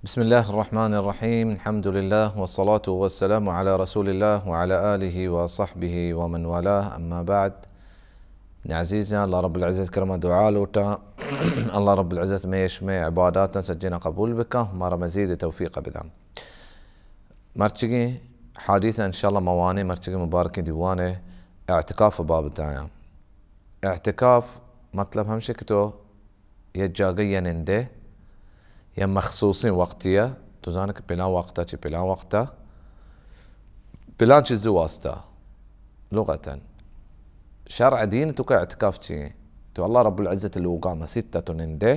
بسم الله الرحمن الرحيم. الحمد لله والصلاة والسلام على رسول الله وعلى آله وصحبه ومن والاه. أما بعد. نی عزیزاں، اللہ رب العزت کرما دعا لوٹاں۔ اللہ رب العزت مئے شمئے عباداتاں سجیناں قبول بکاں، مارا مزید توفیق بداں۔ مرچگیں حدیث انشاءاللہ موانیں مرچگیں مبارکیں دیوان اعتکاف بابت آیاں۔ اعتکاف مطلب ہمشہ کہ تو یک جاگہ یا نندے یا مخصوصیں وقتیا، تو زانے کہ پلاں وقتا چہ پلاں وقتا پلاں چیز واسطہ۔ لغتاً شرع دین تو کا اعتکاف چی ہیں؟ تو اللہ رب العزت لوگا مسیت تو نندے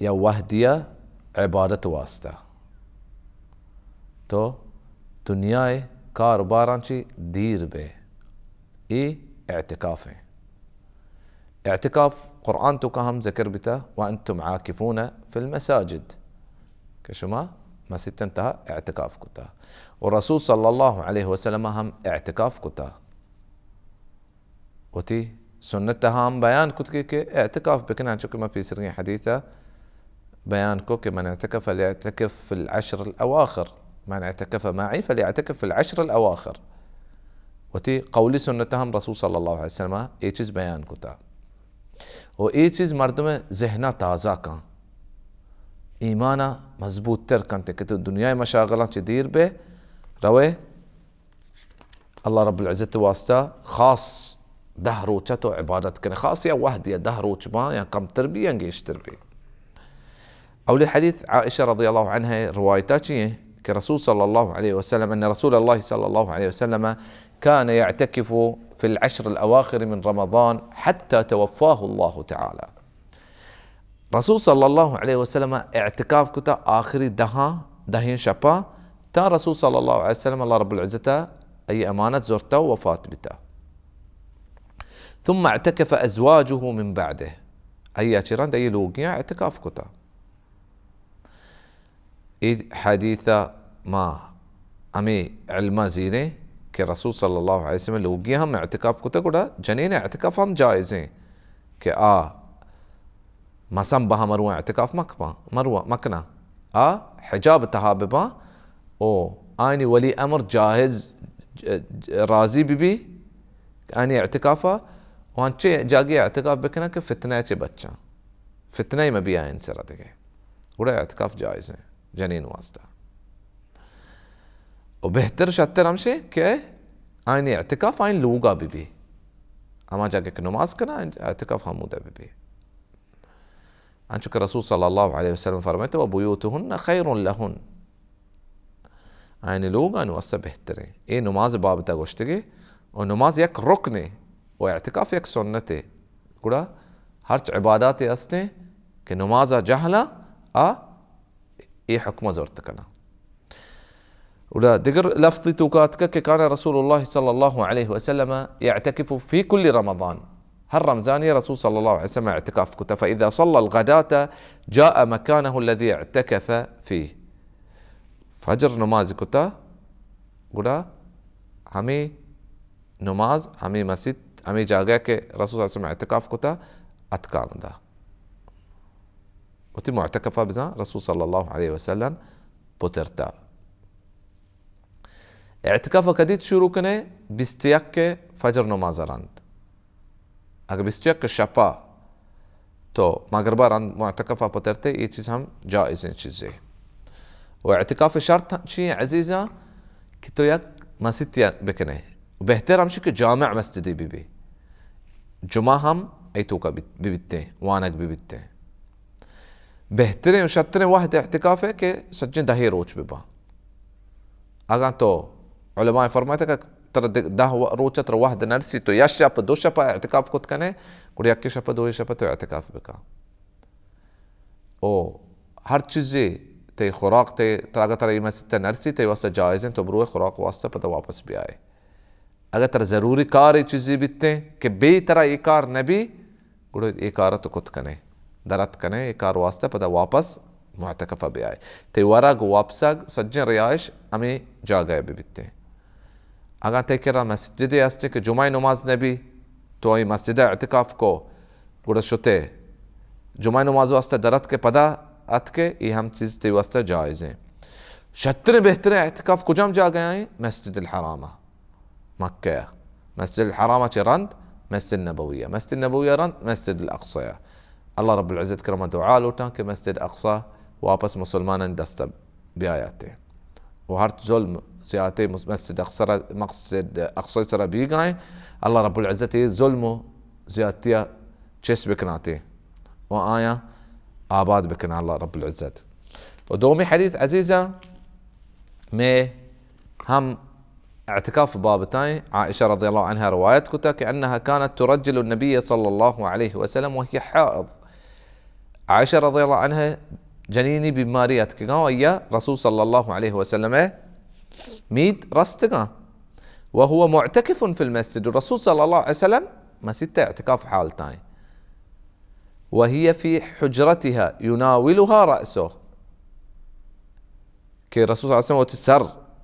یا وحدیا عبادت واسطہ، تو دنیا کاروباراں چی دیر بے۔ ای اعتکاف ہیں۔ اعتکاف قرآن تو کا ہم ذکر بیتا، وانتم عاکفون فی المساجد، کہ شما مسیتن تہا اعتکاف کتا۔ و رسول صلی اللہ علیہ وسلم ہم اعتکاف کتا۔ وتی سنت تہا ہم بیان کت کہ، کہ اعتکاف بکن، انچو کہ ما پیسرگیں حدیثا بیان کو کہ من اعتکف فلیعتکف فی العشر الاواخر، من اعتکف معی فلیعتکف فی العشر الاواخر۔ وتی قولی سنت ہم رسول صلی اللہ علیہ وسلم اے چیز بیان کتا۔ و اے چیز مردم ذہنا تازہ کن، ایمانا مضبوط تر کنت کہ تو دنیا مشاغلاں چہ دیر بے، روے اللہ رب العزت واسطہ خاص دہ روچ تو عبادت کنے، خاص یا وحد یا دہ روچ باں یا کمتر بی یا گیشتر بی۔ اولی حدیث عائشہ رضی اللہ عنہ روایتا چی ہیں کہ رسول صلی اللہ علیہ وسلم، ان رسول اللہ صلی اللہ علیہ وسلم كان يعتكف في العشر الأواخر من رمضان حتى توفاه الله تعالى۔ رسول صلی اللہ علیہ وسلم اعتکاف کتا آخری دہاں، دہیں شپاں، تا رسول صلی اللہ علیہ وسلم اللہ رب العزت ای امانت زرتا و وفات بتا۔ ثم اعتکف ازواجه من بعده، ای چرند ای لوگیاں اعتکاف کتا۔ اے حدیث ما ہمے علم زیریں کہ رسول صلی اللہ علیہ وسلم لوگی ہم اعتکاف کتا، گڑا جنین اعتکاف ہم جائزیں کہ آ مسن بہ مرو اعتکاف مکپاں، مرو مکنا، آ حجاب تہا بباں او آئینی ولی امر جاہز، ج-، ج-، راضی ببی آئینی اعتکافا، و انچے جاگے اعتکاف بکناں کہ فتنہ چہ بچاں، فتنہ مبی آئین سرا دگے، گڑا اعتکاف جائز ہیں جنین واسطہ۔ و بہتر شتر ہمشے کہ آئینی اعتکاف آئین لوگا ببی، ہما جاگہ کہ نماز کنا اعتکاف ہمودا ببی۔ انچو کہ رسول صلی اللہ علیہ وسلم فرمائیت، و بیوتهن خیر لهن، آئین لوگ آئین واسطہ بہتریں۔ اے نماز بابتا گوشتگے، و نماز یک رکنے و اعتکاف یک سنتے۔ گڑا ہرچ عباداتے ہستیں کہ نمازا جہلا آ اے حکم زرت کنا۔ گڑا دگر لفظی توکا اتکا کہ کان رسول اللہ صلی اللہ علیہ وسلم یعتکف فی کل رمضان، ہر رمضانی رسول صلی اللہ علیہ وسلم اعتکاف کتا، فاذا صلی الغداة جاء مکانه الذی اعتکف فیه، فجر نماز کتا، گڑا ہمے نماز، ہمے مسیت، ہمے جاگہ کہ رسول صلی اللہ علیہ وسلم اعتکاف کتا، اتکا ہمدا۔ وتی معتکفا بزاں رسول صلی اللہ علیہ وسلم پترتا۔ اعتکاف کدیت شروع کنے؟ بیست یک فجر نماز رند۔ اگہ بیست یک شپا تو مغربا رند معتکفا پترتے، اے چیز ہم جائزیں چیزے۔ و اعتکاف شرط چی ہیں عزیزاں؟ کہ تو یک مسیتی بکنے۔ بہتر ہمشی کہ جامع مسجدی بی بی۔ جمعہ ہم ای توکا بی-، بی بیتیں، وانگ بی بیتیں۔ بہتریں و شتریں وہد اعتکاف ہے کہ سجیں دہے روچ بباں۔ اگاں تو، علماء فرمائیتا کہ ترا دہ، دہ و-، روچ ترا وہد نرسی، تو یک شپ، دو شپ اعتکاف کت کنے، گڑا یک شپ، دو شپ تو اعتکاف بکا۔ او ہر چیزے، تئی خوراک، تئی، ترا اگاں ترا اے مسیت نرسی، تئی واسطہ جائزیں تو بروئے خوراک واسطہ پدا واپس بیائے۔ اگہ ترا ضروری کارے چیزے بیتیں کہ بے ترا اے کار نبی، گڑا اے کار تو کت کنے، درت کنے، اے کار واسطہ پدا واپس معتکفا بیائے۔ تئی ورگ و واپسگ سجیں رہائش ہمے جاگہ بہ بیتیں۔ اگاں تئی کرا مسجدے ہستیں کہ جمعہ نماز نبی، تو اے مسجد اعتکاف کو، گڑا شتے جمعہ نماز واسطہ درت کہ پدا اتکے، اے ہم چیز تئی واسطہ جائز ہیں۔ شتریں بہتریں اعتکاف کجام جاگہ ہیں؟ مسجد الحرام، مکہ۔ مسجد الحرام چہ رند مسجد نبویہ، مسجد نبویہ رند مسجد الاقصی۔ اللہ رب العزت کرا ما دعا لوٹاں کہ مسجد اقصی واپس مسلمانانی دست بیایاتے و ہرچ ظلم زیاتے مسجد اقصی را، مسجد اقصی سرا بیگائیں، اللہ رب العزت اے ظلم و زیاتیا چست بکناتے و آیاں آباد بکنا اللہ رب العزت۔ و دومی حدیث عزیزاں، میں ہم اعتکاف بابتائیں، عائشہ رضی اللہ عنہا روایت کتا کہ انها كانت ترجل النبي صلى الله عليه وسلم وهي حائض۔ عائشہ رضی اللہ عنہا جنینی بیماری اتکگاں و یا رسول صلی اللہ علیہ وسلم میت رستگاں۔ وهو معتكف في المسجد، رسول صلی اللہ علیہ وسلم مسجد اعتکاف حالتائیں۔ وهي في حجرتها يناولها رأسه، کہ رسول صلی اللہ علیہ وسلم وتی سر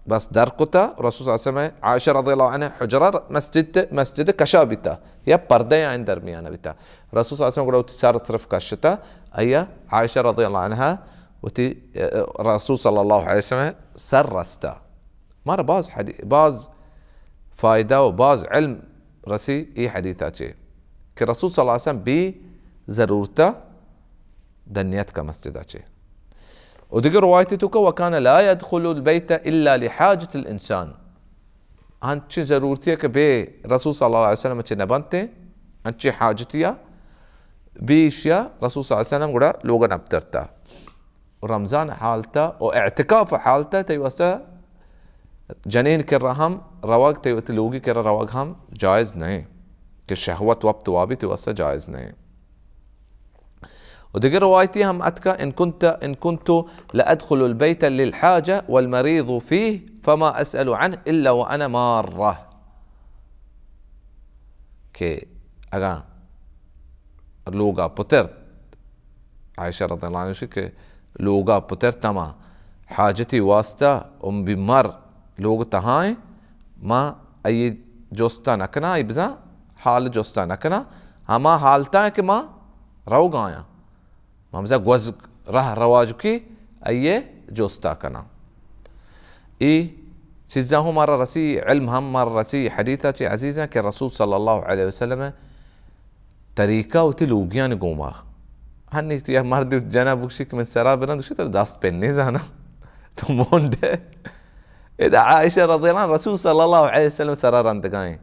بس در کتا، رسول صلی اللہ علیہ وسلم، عائشہ رضی اللہ عنہ حجرہ مسجد، مسجد کشا بیتا یا پردہ آئین درمیان بیتا۔ رسول صلی اللہ علیہ وسلم گڑا وتی سر صرف کشتا، ایا عائشہ رضی اللہ عنہ وتی، اه، رسول صلی اللہ علیہ وسلم سر رستا۔ مارا باز حدی-، باز فائدہ و باز علم رسی ای حدیثا چے کہ رسول صلی اللہ علیہ وسلم بی ضرورتا دنیت کا مسجد چے۔ و دیگر روایتی تو کہ وكان لا يدخل البيت إلا لحاجة الإنسان، انچی ضرورتی کہ بے رسول صلی اللہ علیہ وسلم چے نبنتے، انچی حاجتیا بیشیا رسول صلی اللہ علیہ وسلم گڑا لوگا نبترتا۔ رمضان حالتا و اعتکاف حالتا تئی واسطہ جنین کرا ہم روگ، تئی وتی لوگی کرا روگ ہم جائز نہیں کہ شہوت وپت وابی تئی واسطہ جائز نہیں۔ و دیگر روایتی ہم اتکا، ان كنت، ان كنت لأدخل البيت للحاجة والمريض فيه فما أسأل عنه إلا وأنا مارة، کہ اگاں لوگا پترت، عائشہ رضی اللہ عنہ گوشی کہ لوگا پترت ہما حاجتی واسطہ ام بیمار لوگ تہائیں، ما ای جستا نکنا، ای بزاں حال جستا نکنا، ہما حالتا کہ ما روگایاں۔ ما بزاں گوز راہ رواج کی آئیے جوستا کناں۔ ای چیزاں ہم مارا رسی، علم ہم مارا رسی، حدیثا چی عزیزاں کہ رسول صلی اللہ علیہ وسلم طریقہ وتی لوگیان گوما۔ ہنی تو یک مرد جنا بکشی کہ من سرا برن، دوشی تو دست پہ نزانا۔ تو مونڈے۔ ادا عائشہ رضی اللہ عنہ رسول صلی اللہ علیہ وسلم سرا رندگائیں۔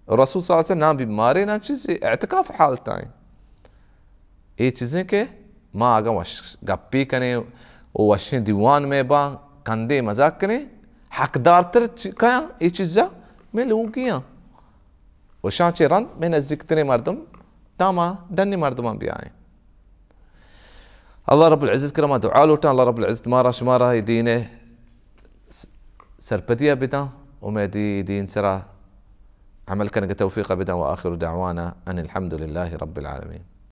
رسول صلی اللہ علیہ وسلم نہ بیمارے نہ چیزی، اعتکاف حالتائیں۔ اے چیزیں کہ ما اگاں وش گپی کنیں و وشیں دیوان میں باں، کندے مزاک کنیں، حقدارتر چ-، کیاں اے چیزا میں لوگیاں۔ و شاں چہ رند میں نزیکتریں مردم تاما ڈنی مردمان بیائیں۔ اللہ رب العزت کرا ما دعا لوٹاں، اللہ رب العزت مارا شمارا اے دین س-، سرپدیا بداں، و میں دی دین سرا عمل کنگ توفیق بداں۔ و آخر دعوانا ان الحمد للہ رب العالمین۔